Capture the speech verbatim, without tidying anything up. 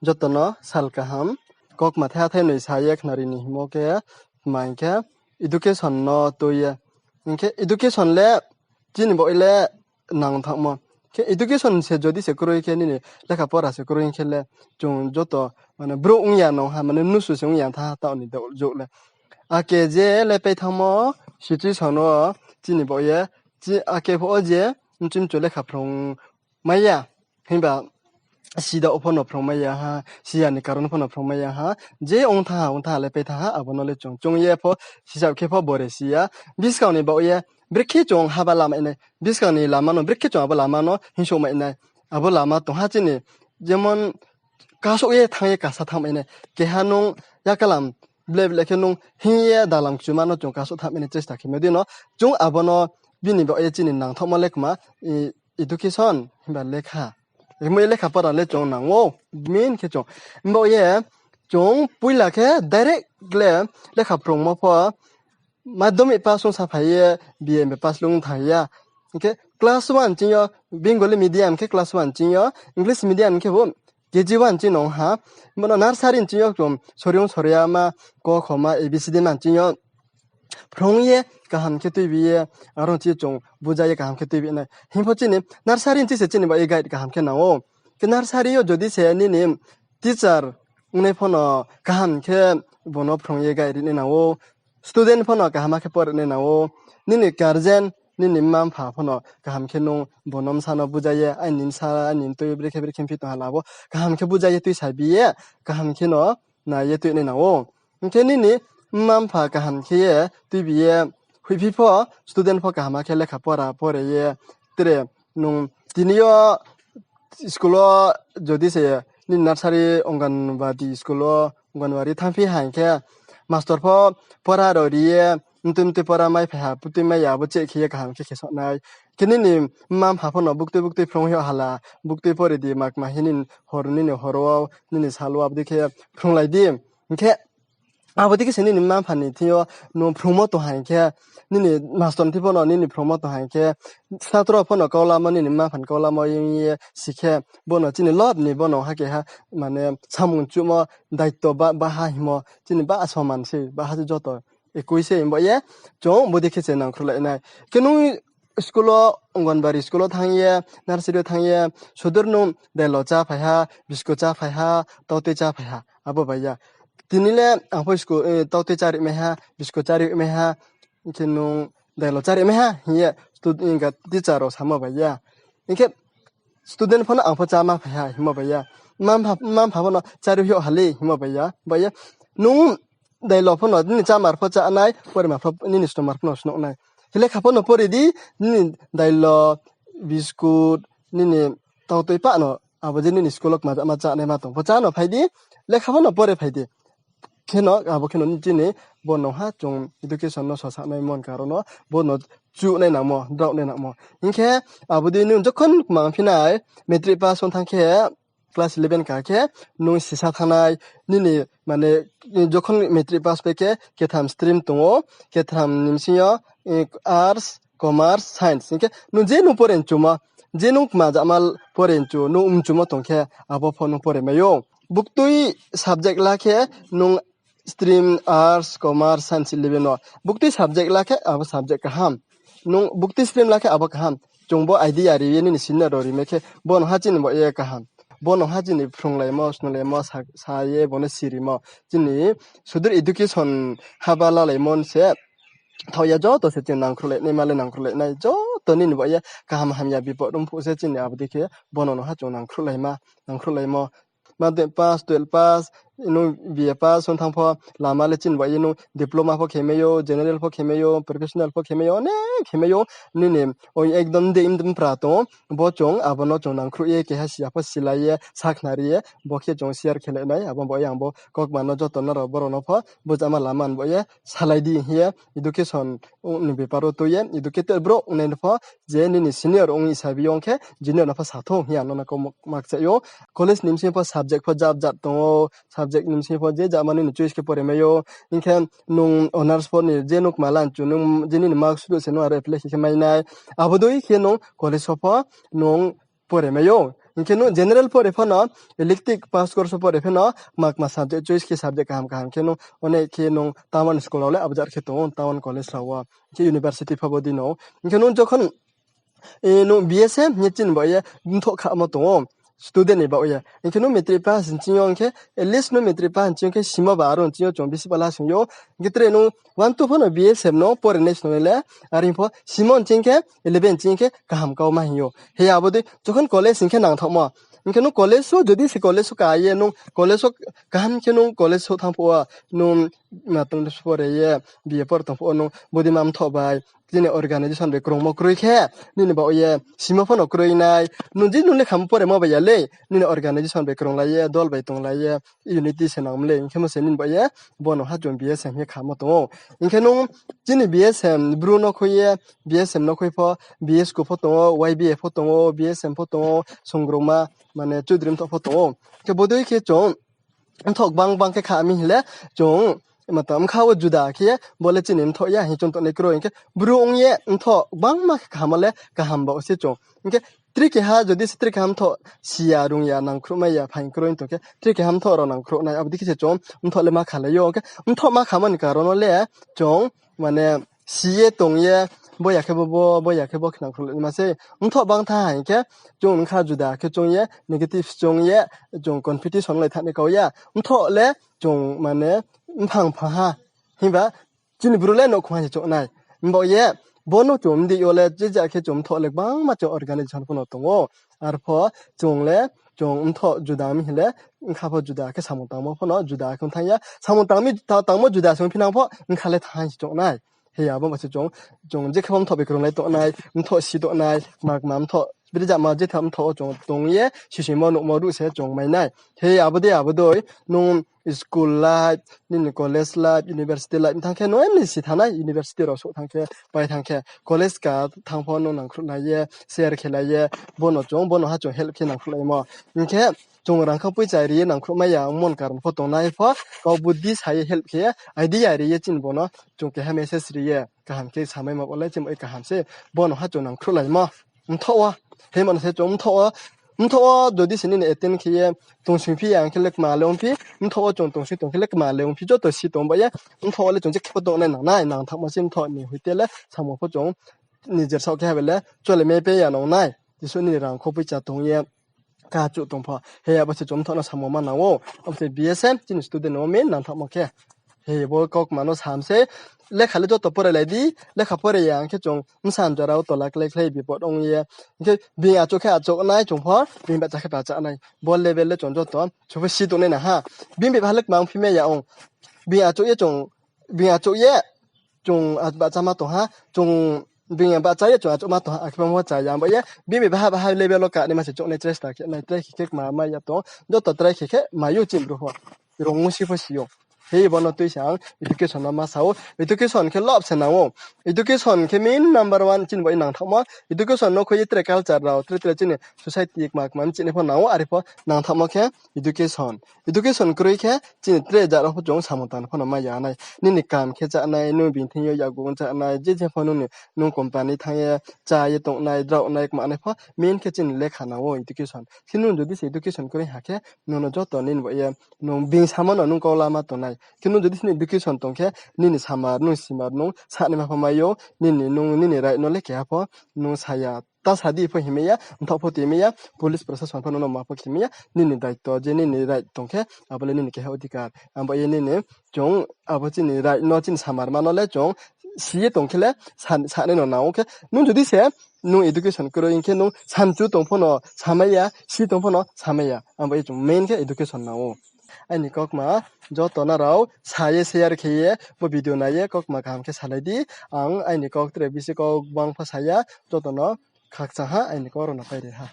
joto no sal kaham. Kok mathai hathai noi sa ye khnari ni hingmo khe, tma hing khe, education no tui ye. Hing khe education le chini baoh le nang thanngmo. Khe education se jodi se kroi khe, nini lekha pora se kroi khe le, chung joto, mane, brouh ong ya nung ha, mane, mnusu se ong ya tha ha taoh ni douh le. Ake je le pai thanngmo situation wo chini baoh ye, ake pho wo je mchimchu lekha phrung mai ya, himba sida wo pho no phrung mai ya ha, siya ni karon pho no phrung mai ya ha, je ong tha ha, ong tha ha le pai tha ha, abo no le chung chung ye pho, hisab khe pho bore si ya. Buskang ni baoh ye, brekhe chung haba lamai nai, buskang ni lama no brekhe chung abo lama no hingsouh mai nai, abo lama tong ha chini, jemon kasouh ye thanng ye kasa thanngmai nai. Keha nung yakalam ble ble khe nung hing ye dalam kchuma no chung kasouh thanngmai nai chesta khe ma dei no. Chung abo no bini baoh ye chini nangthaohmo le kma, education himba lekha. Himba ye lekha pora le chung nang ou, main khe chung. Himba ye chung poila khe direct le lekha phrungmo pho madhyamik pass ong saphai ye B A, M A pass lung thang ya. Hing khe class one ching yo, Bengali medium khe class one ching yo, English medium khe bo K G one ching nung ha, bo no nursery ching yo chung soriung soria ma, ko kho ma, A B C D man ching yo phrung ye kaham khe tuibi ye, aro chi chung buja ye kaham khe tuibi nai. Hing pho chini nursery ching se chini baoh ye guide kaham khe nang ou. Khe nursery yo jodi se nini teacher ongnai pho no kaham khe bo no phrung ye guide ri nai nang ou. Student pho no kaham khe pore nai nang ou. Nini guardian, nini mma-mpha pho no kaham khe nung bo no bsa no buja ye, aini bsa, aini mtui brekhe brekhe phi tong ha la bo kaham khe buja ye tuisa bi ye, kaham khe no nai ye tui nai nang ou. Hing khe nini mma-mpha kaham khe ye tuibi ye, hoihphi pho student pho kaham khe lekha pora pore ye, tre nung tini yo school wo jodi se nini nursery, Anganwadi school wo, Anganwadi thanngphi ha hing khe, mastor pho pora rao ri ye, mtui mtui pora maiphai ha, putui mai ya, abo check khe ye kaham khe khe soh nai. Khe nini mma-mpha pho no buktui buktui phrung hoih hala, buktui pore di, makma hing nini hor, nini hor wo, nini sal wo, abo dei khe phrunglai di. Hing khe abo dei khe se nini mma-mpha ni thing yo nung phrungmo tong ha hing khe, nini mastor ni thing pho no nini phrungmo tong ha hing khe, satro pho no kaulamo, nini mma-mpha ni kaulamo ong ye si khe, bo no chini lob ni bo no ha keha, mane, samung chuhmo, daito ba, baha hingmo chini ba soman se, baha se joto ekoi se, himba ye chung bodei khe se nangkhruhlai nai. Khe nung school wo, Anganwadi school wo thanng ye, nursery wo thanng ye, sudur nung dailo cháphai ha, biskut cháphai ha, tautui cháphai ha, abo bai ya. Tini le ang pho tautui chári mai ha, biskut chári mai ha, hing khe nung dailo chári mai ha hing ye teacher rao samo bai ya. Hing khe student pho no ang pho cháma phai ha hingmo bai ya. Mma-mpha pho no chári hoih ha le hingmo bai ya, bai ya. Nung dailo pho no nini chámar pho chá nai, porima pho nini snomar pho no snouh nai. Lekha pho no pore di, nini dailo, biskut, nini tautui pah no, abo je nini school wo kma jama chá nai ma tong pho chá no phai di, lekha pho no pore phai di. Kheno, abo kheno chini bo no ha chung education no sosa nai mon karon no, bo no chuh nai nangmo, drao nai nangmo. Hing khe, abo dei nung jokhon kmang phi nai, matric pass ong thanng khe, class eleven ka khe, nung sisa thanng nai, nini, mane, jokhon matric pass pai khe, ketham stream tong ou, ketham ni bsing yo, arts, commerce, science. Hing khe nung je nung pore mchumo, je nung kma jama pore mchu, nung mchumo tong khe, abo pho nung pore mai ou. Buktui subject la khe nung stream arts, commerce, science eleven no. Buktui subject la khe abo subject kaham. Nung buktui stream la khe abo kaham. Chung bo idea ri ye nini senior rao ri mai khe, bo no ha chini bo ye kaham. Bo no ha chini phrunglaimo, snunglaimo, sa, sa ye bo no sirimo. Chini sudur education haba lalaimo se thaoh ya, joto se chini nangkhruhlai nai, ma le nangkhruhlai nai, joto nini bo ye kaham hamya bipod ong phuh se chini abo dei khe bo no no ha chung nangkhruhlai ma, nangkhruhlaimo. Matric pass, twelve pass, nung B A pass ong thanng pho, lama le chini bo ye nung diploma pho khe mai ou, general pho khe mai ou, professional pho khe mai ou, onek khe mai ou, nini ekdom de imdem pra tong ou, bo chung abo no chung nangkhruh ye keha siya pho silai ye, sakhnari ye, bo khe chung share khelai nai, abo bo ye ang bo kokma no joto nrao borao no pho, bo jama lama ni bo ye salai di hing ye, education ni bepar wo tui ye, educated brouh ongnai no pho, je nini senior ong isabi ong khe, junior no pho sa thou hing ye ang no kau makchai ou. College ni bsing pho subject pho jat jat tong ou, subject ni bsing pho je jama nini choice khe pore mai ou. Hing khe nung honours pho ni je nung kma la chu, nung je nini marks sudu se nung aro apply khe khe mai nai. Abo dei khe nung college wo pho nung pore mai ou. Hing khe nung general pore pho no, elective pass course pore pho no, kma kma subject choice khe subject kaham kaham khe nung, onek khe nung town school rao le abjar khe tong ou, town college rao wo, hing khe university pho bo dei no. Hing khe nung jokhon, nung B S M hing ye chini baoh ye mthoh khamo tong ou, student ni baoh ye. Hing khe nung matric pass hing ching yo hing khe, at least nung matric pass hing ching yo khe simo ba aro hing ching yo chung bisi pala sing ou. Hing khe tre nung one two pho no B S M no pore nai song le, are pho simo hing ching khe, eleven hing ching khe kaham kau ma hing ou. He abo dei jokhon college hing khe nangthaohmo. Hing khe nung college wo, jodi se college wo ka ye nung college wo kaham khe nung college wo thanng phuh wo, nung matong pore ye, B A pore tong phuh wo nung bodei ma mthoh bai, chini organization bai krungmo kroi khe, nini baoh ye simo pho no kroi nai, nung je nung lekhamo poremo bai ya le, nini organization bai krunglai ye, dol bai tonglai ye, unity se nangmo le, hing khe mo se nini baoh ye, bo no ha chung B S M hing ye khamo tong ou. Hing khe nung chini B S M, Bru no khui ye, B S M no khui pho, B S K pho tong ou, Y B A pho tong ou, B S M pho tong ou, Songrongma, mane Chudri mthoh pho tong ou. Khe bodei khe chung mthoh gbang gbang khe kha mi hing le, chung mata bkha wo juda khe ye, bo le chini mthoh ya hing chung tongnai kroi. Hing khe Bru ong ye mthoh gbangma khe khamo le kaham ba se chung. Hing khe tre keha, jodi se tre keha mthoh si ya, rung ya, nangkhruhmai ya, phaing kroi tong khe, tre keha mthoh rao nangkhruh nai, abo dei khe se chung mthoh le ma khalai ou. Hing khe mthoh ma khamo ni karon no le chung, mane, si ye tong ye, bo ya khe bo, bo, bo ya khe bo khe nangkhruhlai ma sei. Mthoh bang tha hing khe, chung bkha juda khe chung ye, negative chung ye, chung competition lai thanai kau ya. Mthoh le chung, mane, mphang pha ha. Himba chini Bru le nouhkhong ha se choung nai. Himba ye, bo no chung mdi yo le, je ja khe chung mthoh le gbangma chung organization pho no tong ou. Arpho chung le, chung mthoh juda mi hing le, bkha pho juda khe samung tangmo pho no juda khe ong thanng ya. Samung tang mi, ta-, tangmo juda se ongphi nang pho, bkha le thanng se choung nai. He abo ba se chung, chung je khe bo mthoh bai krunglai tongnai, mthoh si tongnai, kma kma mthoh, bri jama je tha mthoh wo chung tong ye, sisimo nuhmo ruh se chung mai nai. He abo dei, abo dei, nung school life, nini college life, university life thanng khe, nung emni si thanng nai, university rao souh thanng khe, pai thanng khe, college ka thanng pho nung nangkhruhlai ye, share khelai ye, bo no chung, bo no ha chung help khe nangkhruhlaimo. Hing khe chung rangkha poicha ri ye nangkhruhmai ya, mon karon pho tongnai pho, kau buddi sa ye help khe ye, idea ri ye chini bo no, chung keha message ri ye, kaham khe samaima bo le chini bo kaham se, bo no ha chung nangkhruhlaimo. Mthoh wo, he mano se chung mthoh wo, mthoh wo jodi se nini attend khe ye, tongsingphi ya hing khe le kma le ongphi, mthoh wo chung tongsing tong khe le kma le ongphi, joto si tong ba ye, mthoh wo le chung je khe pho tongnai nangnai, nangthaohmo se mthoh ni hoite le, samung pho chung, nijer saoh khe ha bai le, chole me pe ya nangnai, jesuh nini rangkho poicha tong ye, kachuh tong pho. He abo se chung mthoh no samung ma nang ou. Abo se B S M chini student no main nangthaohmo khe. He bo kaukma no sam se, lekha le joto porailai di, lekha pore ya hing khe chung bsa jora wo tola klái klái bipod ong ye. Hing khe bini achouh khe achouh nai chung pho, bini bahcha khe bahcha nai. Bo level le chung joto, chung pho si tongnai na ha. Bini bahcha le kma ongphi mai ya ong. Bini achouh ye chung, bini achouh ye, chung bahcha ma tong ha, chung, bini bahcha ye chung achouh ma tong ha, akhe bo mo cha ya, bo ye, bini baha baha level wo kanaima se chung nai chesta khe nai, try khe khe kma mai ya tong, joto try khe khe mai ou chini bru pho. Rung si pho si ou. He bo no tui se ang education no ma sa ou, education khe lob se nang ou. Education khe main number one chini bo nangthaohmo, education no khui ye tre culture rao, tre tre chini society kma kma chini pho nang ou, are pho nangthaohmo khe education. Education kroi khe chini tre jat rao pho chung samung tang pho no mai ya nai. Nini kam khe chá nai, nung bini thing yo yakgu ong chá nai, je je pho nung ni, nung company thanng ye, chá ye tongnai, drao nai, kma nai pho, main khe chini lekha nang ou education. Khe nung jodi se education kroi ha khe, nung no joto nini bo ye, nung bini samo no nung kau lama tongnai. Khe nung jodi se education tong khe, nini samar, nung simar, nung sanaima pho mai ou, nini, nung, nini right no le keha pho, nung sa ya. Ta sa di pho himai ya, mthoh pho tuimai ya, police prosason pho nung no ma pho khemai ya, nini daito je nini right tong khe, abo le nini keha odhikar. Abo ye nini, chung, abo chini right no chini samarma no le chung, si ye tong khe le, sa-, sanai no nang ou khe, nung jodi se, nung education kroi hing khe nung sanchu tong pho no samai ya, si tong pho no samai ya. Abo ye chung main khe education nang ou. Aini kaukma, joto nrao sa ye share khe ye, bo video nai ye kaukma kaham khe salai di, ang aini kau tre bisi kau gbang pho sa ya, joto no khakchang ha, aini kau rao no pai ri ha.